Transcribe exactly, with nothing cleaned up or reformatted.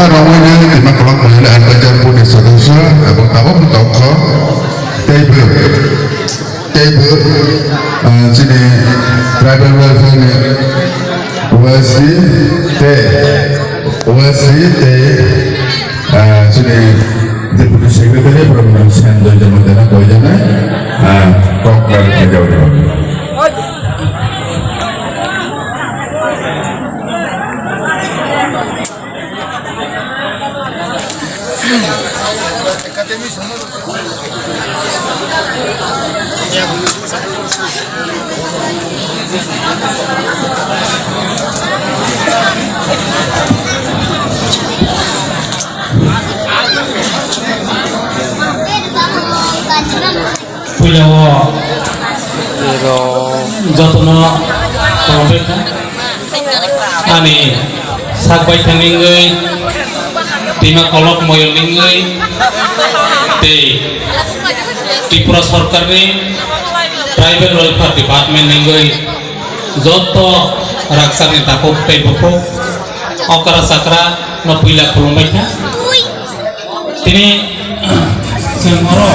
Romwini Tima Kolok Mahila Advisor Board ni Sodosyo ebong tabuk tongkho teibo, teibo, ah, chini Tribal Welfare ni O S D tei, O S D tei, ah, chini Deputy Secretary Brahma Sen Doi Jama Dana Doi Jana, ah, kok kar kajau. Puila o jotono khulumbai kha. Ani sak baithang wngwi Tima Kolok Moyol wngwi tei Tripura Sorkarni Tribal Welfare Department wngwi joto raksani takhuk tei bukhuk okra chakra no puila khulumbai kha. Tini, chwng oro.